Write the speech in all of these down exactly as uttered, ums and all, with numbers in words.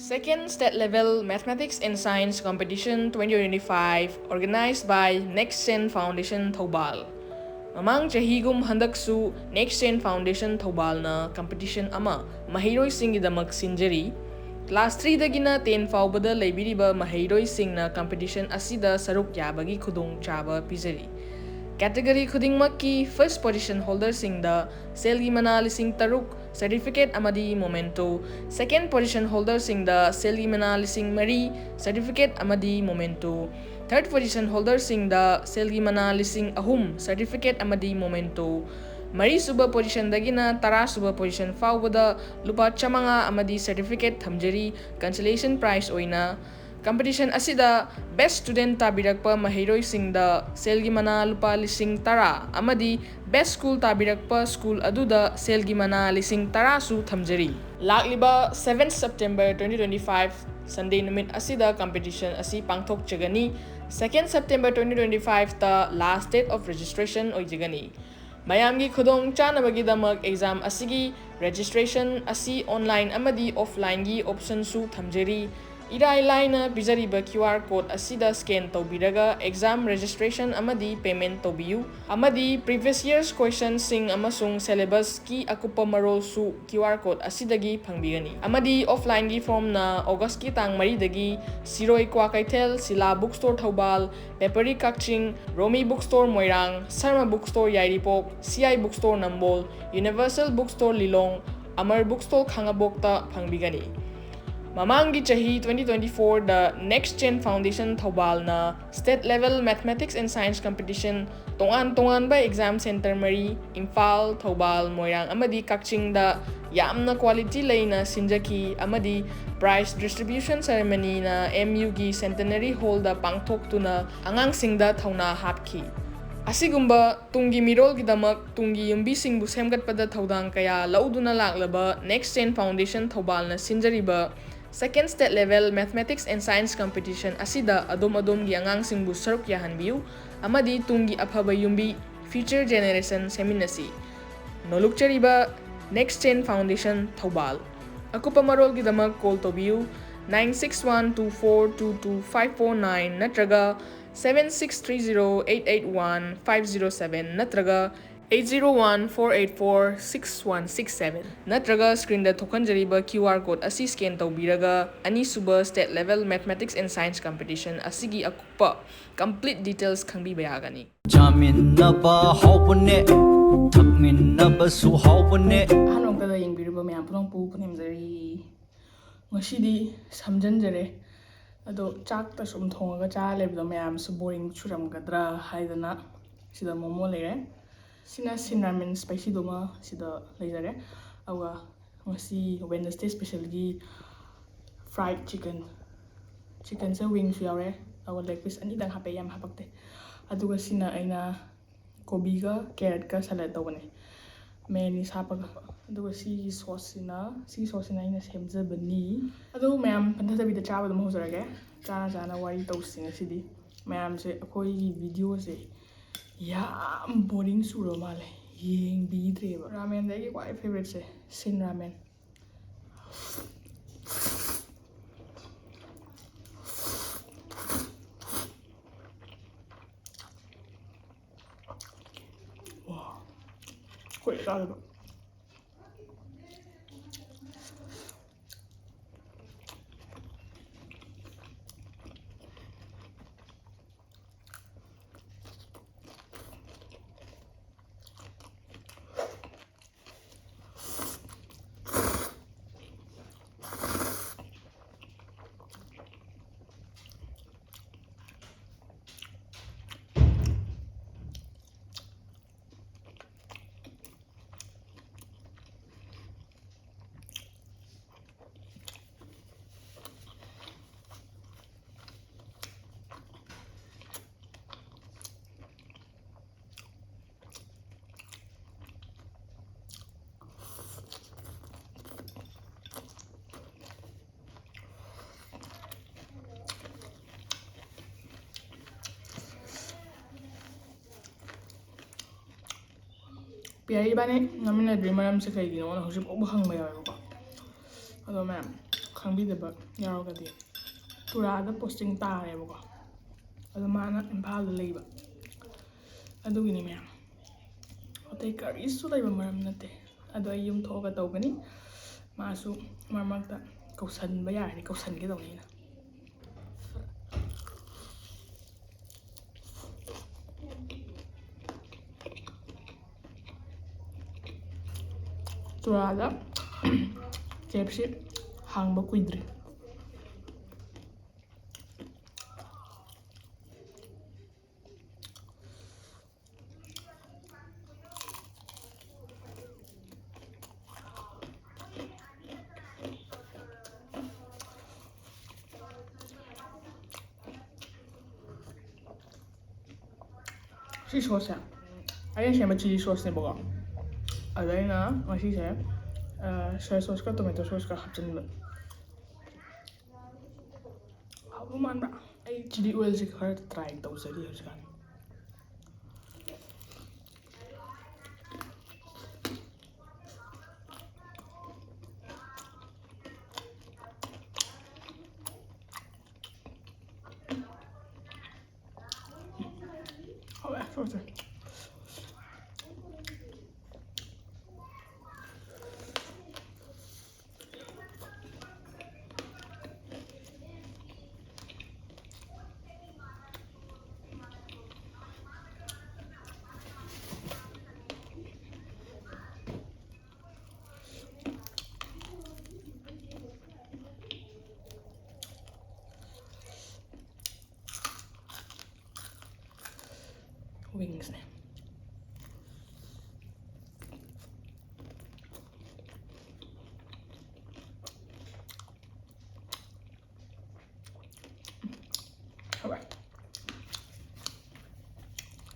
Second State Level Mathematics and Science Competition twenty twenty-five, organized by Next Gen Foundation Thoubal. ꯃꯃꯥꯡ ꯆꯍꯤꯒꯨꯝ ꯍꯟꯗꯛꯁꯨ Next Gen Foundation ꯊꯧꯕꯥꯜꯅ competition ꯑꯃ ꯃꯍꯩꯔꯣꯏꯁꯤꯡꯒꯤꯗꯃꯛ ꯁꯤꯟꯖꯔꯤ꯫ Class three ꯗꯒꯤꯅ ten ꯐꯥꯎꯕꯗ ꯂꯩꯕꯤꯔꯤꯕ ꯃꯍꯩꯔꯣꯏꯁꯤꯡꯅ competition ꯑꯁꯤꯗ ꯁꯔꯨꯛ ꯌꯥꯕꯒꯤ ꯈꯨꯗꯣꯡꯆꯥꯕ ꯄꯤꯖꯔꯤ꯫ Category ꯈꯨꯗꯤꯡꯃꯛꯀꯤ first position holderꯁꯤꯡꯗ ꯁꯦꯜꯒꯤ ꯃꯅꯥ ꯂꯤꯁꯤꯡ ꯇꯔꯨꯛ, certificate ꯑꯃꯗꯤ memento, second position holderꯁꯤꯡꯗ ꯁꯦꯜꯒꯤ ꯃꯅꯥ ꯂꯤꯁꯤꯡ ꯃꯔꯤ, certificate ꯑꯃꯗꯤ memento, third position holderꯁꯤꯡꯗ ꯁꯦꯜꯒꯤ ꯃꯅꯥ ꯂꯤꯁꯤꯡ ꯑꯍꯨꯝ, certificate ꯑꯃꯗꯤ memento, ꯃꯔꯤꯁꯨꯕ positionꯗꯒꯤꯅ ꯇꯔꯥꯁꯨꯕ position ꯐꯥꯎꯕꯗ ꯂꯨꯄꯥ ꯆꯥꯃꯉꯥ ꯑꯃꯗꯤ certificate ꯊꯝꯖꯔꯤ consolation prize ꯑꯣꯏꯅ꯫ Competition ꯑꯁꯤꯗ best student ꯇꯥꯕꯤꯔꯛꯄ ꯃꯍꯩꯔꯣꯏꯁꯤꯡꯗ ꯁꯦꯜꯒꯤ ꯃꯅꯥ ꯂꯨꯄꯥ ꯂꯤꯁꯤꯡ ꯇꯔꯥ ꯑꯃꯗꯤ best school ꯇꯥꯕꯤꯔꯛꯄ school ꯑꯗꯨꯗ ꯁꯦꯜꯒꯤ ꯃꯅꯥ ꯂꯤꯁꯤꯡ ꯇꯔꯥꯁꯨ ꯊꯝꯖꯔꯤ꯫ ꯂꯥꯛꯂꯤꯕ seventh September twenty twenty-five Sunday ꯅꯨꯃꯤꯠ ꯑꯁꯤꯗ competition ꯑꯁꯤ ꯄꯥꯡꯊꯣꯛꯆꯒꯅꯤ꯫ Second September twenty twenty-fiveꯇ last date of registration ꯑꯣꯏꯖꯒꯅꯤ꯫ ꯃꯌꯥꯝꯒꯤ ꯈꯨꯗꯣꯡ ꯆꯥꯅꯕꯒꯤꯗꯃꯛ exam ꯑꯁꯤꯒꯤ registration ꯑꯁꯤ online ꯑꯃꯗꯤ offlineꯒꯤ optionꯁꯨ ꯊꯝꯖꯔꯤ꯫ ꯏꯔꯥꯏ ꯂꯥꯏꯅ ꯄꯤꯖꯔꯤꯕ QR code ꯑꯁꯤꯗ scan ꯇꯧꯕꯤꯔꯒ exam registration ꯑꯃꯗꯤ payment ꯇꯧꯕꯤꯌꯨ, ꯑꯃꯗꯤ previous year's questionꯁꯤꯡ ꯑꯃꯁꯨꯡ syllabusꯀꯤ ꯑꯀꯨꯞꯄ ꯃꯔꯣꯜꯁꯨ QR code ꯑꯁꯤꯗꯒꯤ ꯐꯪꯕꯤꯒꯅꯤ꯫ ꯑꯃꯗꯤ offlineꯒꯤ formꯅ Augustꯀꯤ ꯇꯥꯡ ꯃꯔꯤꯗꯒꯤ ꯁꯤꯔꯣꯏ ꯀ꯭ꯋꯥꯀꯩꯊꯦꯜ, ꯁꯤꯂꯥ bookstore ꯊꯧꯕꯥꯜ, ꯄꯦꯄꯔꯤ ꯀꯛꯆꯤꯡ, ꯔꯣꯃꯤ bookstore ꯃꯣꯏꯔꯥꯡ, ꯁꯔꯃ bookstore ꯌꯥꯏꯔꯤꯄꯣꯛ, CI bookstore ꯅꯝꯕꯣꯜ, Universal bookstore ꯂꯤꯂꯣꯡ, ꯑꯃꯔ bookstore ꯈꯥꯉꯕꯣꯛꯇ ꯐꯪꯕꯤꯒꯅꯤ꯫ ꯃꯃꯥꯡꯒꯤ ꯆꯍꯤ twenty twenty-fourꯗ Next Gen Foundation ꯊꯧꯕꯥꯜꯅ state level mathematics and science competition ꯇꯣꯉꯥꯟ ꯇꯣꯉꯥꯟꯕ exam center ꯃꯔꯤ, ꯏꯝꯐꯥꯜ, ꯊꯧꯕꯥꯜ, ꯃꯣꯏꯔꯥꯡ ꯑꯃꯗꯤ ꯀꯛꯆꯤꯡꯗ ꯌꯥꯝꯅ quality ꯂꯩꯅ ꯁꯤꯟꯖꯈꯤ ꯑꯃꯗꯤ prize distribution ceremonyꯅ MUꯒꯤ Centenary Hallꯗ ꯄꯥꯡꯊꯣꯛꯇꯨꯅ ꯑꯉꯥꯡꯁꯤꯡꯗ ꯊꯧꯅꯥ ꯍꯥꯞꯈꯤ꯫ ꯑꯁꯤꯒꯨꯝꯕ ꯇꯨꯡꯒꯤ ꯃꯤꯔꯣꯜꯒꯤꯗꯃꯛ ꯇꯨꯡꯒꯤ ꯌꯨꯝꯕꯤꯁꯤꯡꯕꯨ ꯁꯦꯝꯒꯠꯄꯗ ꯊꯧꯗꯥꯡ ꯀꯌꯥ ꯂꯧꯗꯨꯅ ꯂꯥꯛꯂꯕ Next Gen Foundation ꯊꯧꯕꯥꯜꯅ ꯁꯤꯟꯖꯔꯤꯕ Second State Level Mathematics and Science Competition ꯑꯁꯤꯗ ꯑꯗꯣꯝ ꯑꯗꯣꯝꯒꯤ ꯑꯉꯥꯡꯁꯤꯡꯕꯨ ꯁꯔꯨꯛ ꯌꯥꯍꯟꯕꯤꯌꯨ ꯑꯃꯗꯤ ꯇꯨꯡꯒꯤ ꯑꯐꯕ ꯌꯨꯝꯕꯤ, future generation, ꯁꯦꯝꯃꯤꯟꯅꯁꯤ꯫ ꯅꯣꯂꯨꯛꯆꯔꯤꯕ Next Gen Foundation Thoubal. ꯑꯀꯨꯞꯄ ꯃꯔꯣꯜꯒꯤꯗꯃꯛ call ꯇꯧꯕꯤꯌꯨ nine six one two four two two five four nine ꯅꯠꯇ꯭ꯔꯒ seven six three zero eight eight one five zero seven ꯅꯠꯇ꯭ꯔꯒ eight zero one four eight four six one six seven ꯅꯠꯇ꯭ꯔꯒ screenꯗ ꯊꯣꯛꯍꯟꯖꯔꯤꯕ QR code ꯑꯁꯤ scan ꯇꯧꯕꯤꯔꯒ ꯑꯅꯤꯁꯨꯕ state level mathematics and science competition ꯑꯁꯤꯒꯤ ꯑꯀꯨꯞꯄ complete details ꯈꯪꯕꯤꯕ ꯌꯥꯒꯅꯤ꯫ ꯆꯥꯃꯤꯟꯅꯕ ꯍꯥꯎꯕꯅꯦ, ꯊꯛꯃꯤꯟꯅꯕꯁꯨ ꯍꯥꯎꯕꯅꯦ꯫ ꯑꯍꯥꯟꯕ ꯃꯛꯇꯗ ꯌꯦꯡꯕꯤꯔꯤꯕ ꯃꯌꯥꯝ ꯄꯨꯝꯅꯃꯛꯄꯨ ꯈꯨꯔꯨꯝꯖꯔꯤ꯫ ꯉꯁꯤꯗꯤ ꯁꯝꯖꯟꯖꯔꯦ, ꯑꯗꯣ ꯆꯥꯛꯇ ꯁꯨꯝ ꯊꯣꯡꯉꯒ ꯆꯥꯔ ꯂꯩꯕꯗꯣ ꯃꯌꯥꯝꯁꯨ boring ꯆꯨꯔꯝꯒꯗ꯭ꯔꯥ ꯍꯥꯏꯗꯅ ꯁꯤꯗ ꯃꯣꯃꯣ ꯂꯩꯔꯦ꯫ ꯁꯤꯅ ꯁꯤꯟ ꯔꯥꯃꯦꯟ spicyꯗꯨꯃ ꯁꯤꯗ ꯂꯩꯖꯔꯦ꯫ ꯑꯗꯨꯒ ꯉꯁꯤ Wednesday specialꯒꯤ fried chicken, chickenꯁꯦ wingꯁꯨ ꯌꯥꯎꯔꯦ, ꯑꯗꯨꯒ leg piece ꯑꯅꯤꯗꯪ ꯍꯥꯞꯄꯦ, ꯌꯥꯝ ꯍꯥꯞꯄꯛꯇꯦ꯫ ꯑꯗꯨꯒ ꯁꯤꯅ ꯑꯩꯅ ꯀꯣꯕꯤꯒ carrotꯀ salad ꯇꯧꯕꯅꯦ, mayonnaise ꯍꯥꯞꯄꯒ꯫ ꯑꯗꯨꯒ ꯁꯤꯒꯤ sauceꯁꯤꯅ, ꯁꯤꯒꯤ sauceꯁꯤꯅ ꯑꯩꯅ ꯁꯦꯝꯖꯕꯅꯤ꯫ ꯑꯗꯨ ꯃꯌꯥꯝ ꯄꯟꯊꯗꯕꯤꯗ ꯆꯥꯕ ꯑꯗꯨꯝ ꯍꯧꯖꯔꯒꯦ꯫ ꯆꯥꯅ ꯆꯥꯅ ꯋꯥꯔꯤ ꯇꯧꯁꯤ ꯉꯁꯤꯗꯤ꯫ ꯃꯌꯥꯝꯁꯦ ꯑꯩꯈꯣꯏꯒꯤ videoꯁꯦ ꯌꯥꯝ boring ꯆꯨꯔꯕ ꯃꯥꯜꯂꯦ, ꯌꯦꯡꯕꯤꯗ꯭ꯔꯦꯕ꯫ ꯔꯥꯃꯦꯟꯗ ꯑꯩꯒꯤ ꯈ꯭ꯋꯥꯏ favouriteꯁꯦ ꯁꯤꯟ ꯔꯥꯃꯦꯟ꯫ ꯀꯨꯏꯔꯦ ꯆꯥꯗꯕ꯫ ꯄꯤꯌꯥꯔꯤ ꯏꯕꯥꯅꯤ ꯅꯝꯃꯤꯟꯅꯗ꯭ꯔꯤ ꯃꯔꯝꯁꯦ ꯀꯩꯒꯤꯅꯣꯅ ꯍꯧꯖꯤꯛ ꯐꯥꯎꯕ ꯍꯪꯕ ꯌꯥꯎꯋꯦꯕꯀꯣ꯫ ꯑꯗꯣ ꯃꯌꯥꯝ ꯈꯪꯕꯤꯗꯕ ꯌꯥꯎꯔꯒꯗꯤ, ꯇꯨꯔꯥꯗ ꯄꯣꯁꯇꯤꯡ ꯇꯥꯔꯦꯕꯀꯣ꯫ ꯑꯗꯣ ꯃꯥꯅ ꯏꯝꯐꯥꯜꯗ ꯂꯩꯕ, ꯑꯗꯨꯒꯤꯅꯤ ꯃꯌꯥꯝ꯫ ꯑꯇꯩ ꯀꯔꯤꯁꯨ ꯂꯩꯕ ꯃꯔꯝ ꯅꯠꯇꯦ꯫ ꯑꯗꯣ ꯑꯩ ꯌꯨꯝ ꯊꯣꯛꯑꯒ ꯇꯧꯒꯅꯤ꯫ ꯃꯥꯁꯨ ꯃꯔꯛ ꯃꯔꯛꯇ ꯀꯧꯁꯟꯕ ꯌꯥꯔꯗꯤ ꯀꯧꯁꯟꯒꯦ ꯇꯧꯅꯤ ꯑꯩꯅ꯫ ꯇꯨꯔꯥꯗ ꯀꯦ ꯑꯦꯐ ꯁꯤ ꯍꯥꯡꯕ ꯀꯨꯏꯗ꯭ꯔꯤ꯫ ꯁꯤ ꯁꯣꯁꯁꯦ ꯑꯩꯅ ꯁꯦꯝꯕ ꯆꯤꯂꯤ ꯁꯣꯁꯅꯦꯕꯀꯣ꯫ ꯑꯗ ꯑꯩꯅ ꯉꯁꯤꯁꯦ ꯁꯣꯌꯥ ꯁꯣꯁꯀ ꯇꯣꯃꯦꯇꯣ ꯁꯣꯁꯀ ꯍꯥꯞꯆꯤꯟꯕ꯫ ꯍꯥꯎꯕ ꯃꯥꯟꯕ꯭ꯔꯥ? ꯑꯩ ꯆꯤꯂꯤ ꯑꯣꯏꯜꯁꯦ ꯈꯔ ꯇ꯭ꯔꯥꯏ ꯇꯧꯖꯔꯤ ꯍꯧꯖꯤꯛꯀꯥꯟ꯫ ꯍꯥꯎꯋꯦ ꯁꯣꯁꯁꯦ꯫ ꯋꯤꯡꯁꯅꯦ꯫ ꯍꯥꯎꯋꯦ꯫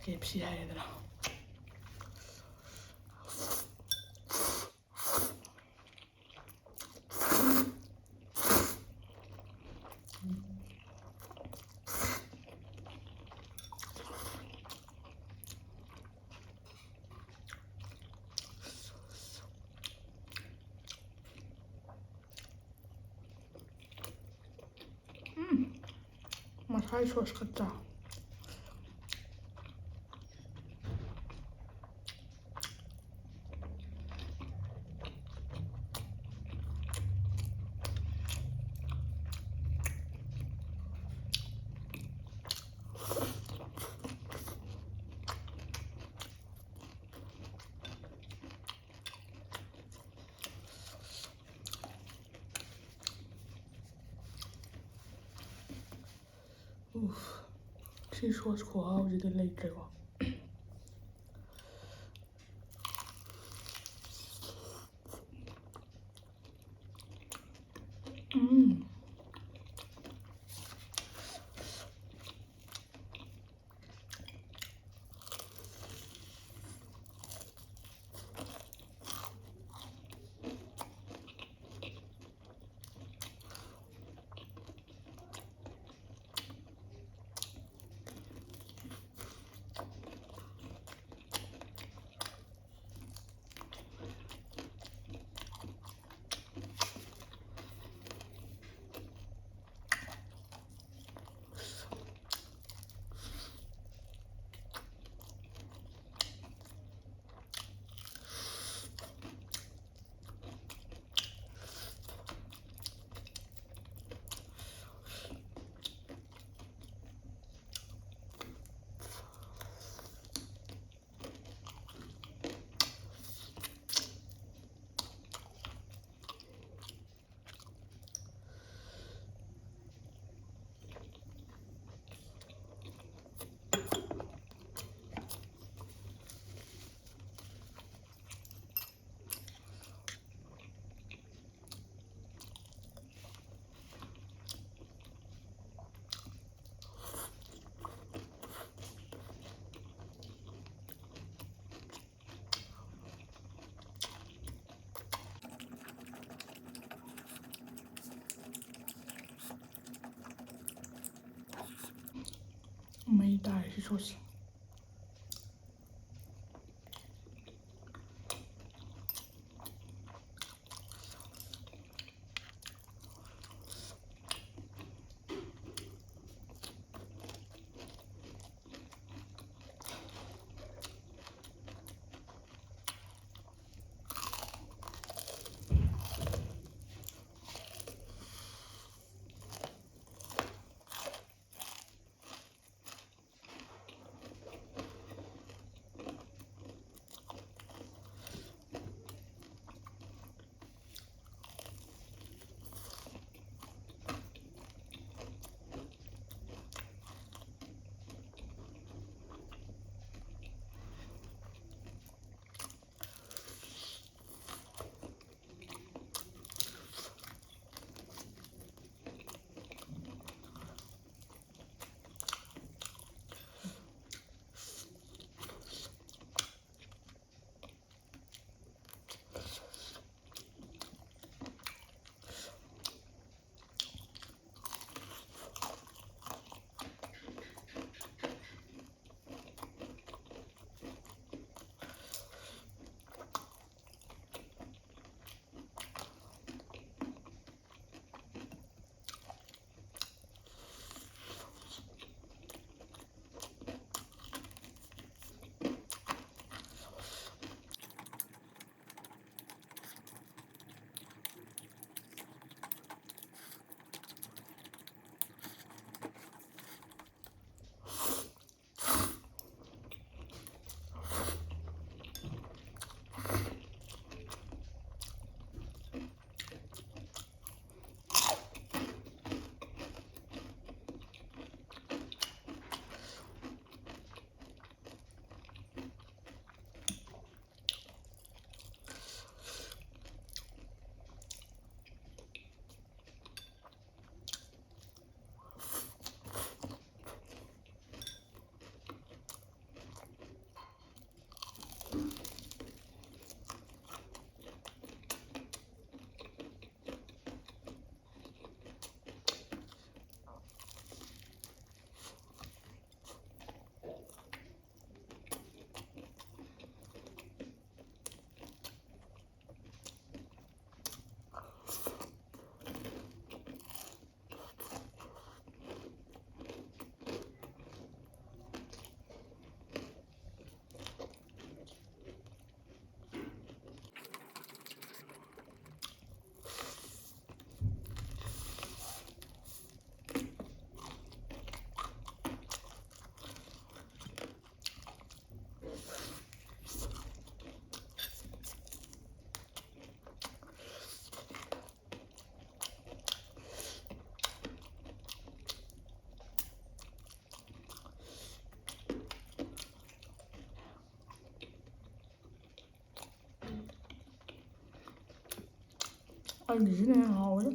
ꯀꯦ ꯑꯦꯐ ꯁꯤ ꯍꯥꯏꯔꯦꯗꯅ꯫ ꯁꯣꯏ ꯁꯣꯁ ꯈꯛꯇ꯫ ꯎꯐ, ꯁꯤ ꯁꯣꯁ ꯈꯨꯍꯥꯎꯁꯤꯗꯤ ꯂꯩꯇ꯭ꯔꯦꯀꯣ꯫ ꯎꯝ꯫ ꯃꯩ ꯇꯥꯔꯦ ꯁꯤ ꯁꯣꯁꯁꯦ꯫ ꯆꯥꯛꯀꯪꯒꯤꯁꯤꯅ ꯍꯦꯟꯅ ꯍꯥꯎꯋꯦꯗ꯫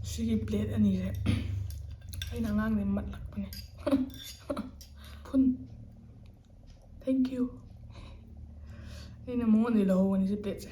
ꯁꯤꯒꯤ ꯄ꯭ꯂꯦꯠ ꯑꯅꯤꯁꯦ ꯑꯩꯅ ꯑꯉꯥꯡꯗꯩ ꯃꯠꯂꯛꯄꯅꯦ꯫ ꯐꯨꯟ꯫ Thank you꯫ ꯑꯩꯅ ꯃꯉꯣꯟꯗꯩ ꯂꯧꯍꯧꯕꯅꯤ ꯁꯤ ꯄ꯭ꯂꯦꯠꯁꯦ꯫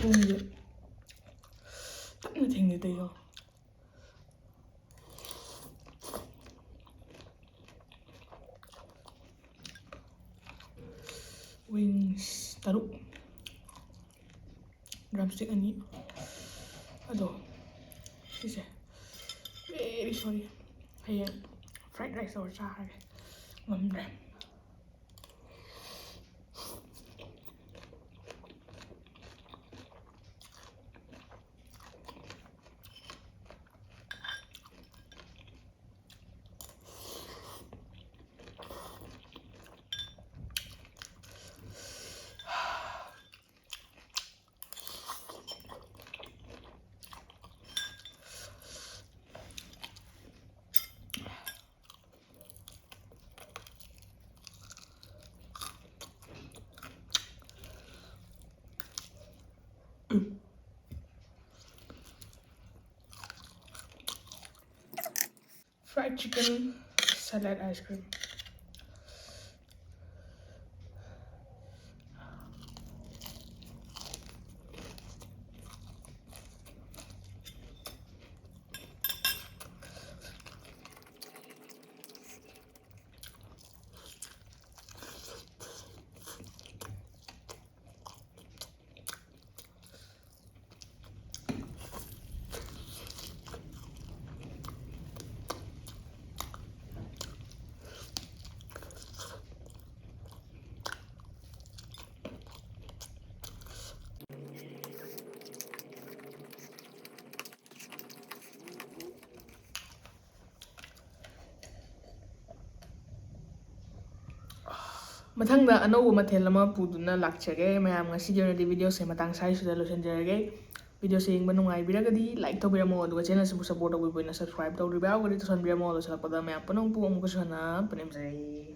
ꯊꯣꯡꯁꯦ ꯇꯞꯅ ꯊꯦꯡꯗꯦ ꯇꯩꯌꯣ꯫ ꯋꯤꯡꯁ ꯇꯔꯨꯛ꯫ ꯗ꯭ꯔꯝꯁꯇꯤꯛ ꯑꯅꯤ꯫ ꯑꯗꯣ ꯁꯤꯁꯦ very sorry꯫ ꯍꯌꯦꯡ fried rice ꯇꯧꯔ ꯆꯥꯔꯒꯦ꯫ ꯉꯝꯗ꯭ꯔꯦ꯫ Fried chicken, salad, ice cream. ꯃꯊꯪꯗ ꯑꯅꯧꯕ ꯃꯊꯦꯜ ꯑꯃ ꯄꯨꯗꯨꯅ ꯂꯥꯛꯆꯒꯦ꯫ ꯃꯌꯥꯝ, ꯉꯁꯤꯒꯤ ꯑꯣꯏꯅꯗꯤ videoꯁꯦ ꯃꯇꯥꯡ ꯁ꯭ꯋꯥꯏꯁꯤꯗ ꯂꯣꯏꯁꯤꯟꯖꯔꯒꯦ꯫ Videoꯁꯦ ꯌꯦꯡꯕ ꯅꯨꯡꯉꯥꯏꯕꯤꯔꯒꯗꯤ like ꯇꯧꯕꯤꯔꯝꯃꯣ, ꯑꯗꯨꯒ channelꯁꯤꯕꯨ support ꯇꯧꯕꯤꯕ ꯑꯣꯏꯅ subscribe ꯇꯧꯔꯤꯕ ꯌꯥꯎꯔꯒꯗꯤ ꯇꯧꯁꯟꯕꯤꯔꯝꯃꯣ꯫ ꯂꯣꯏꯁꯤꯜꯂꯛꯄꯗ ꯃꯌꯥꯝ ꯄꯨꯝꯅꯃꯛꯄꯨ ꯑꯃꯨꯛꯀꯁꯨ ꯍꯟꯅ ꯄꯨꯅꯦꯝꯖꯔꯤ꯫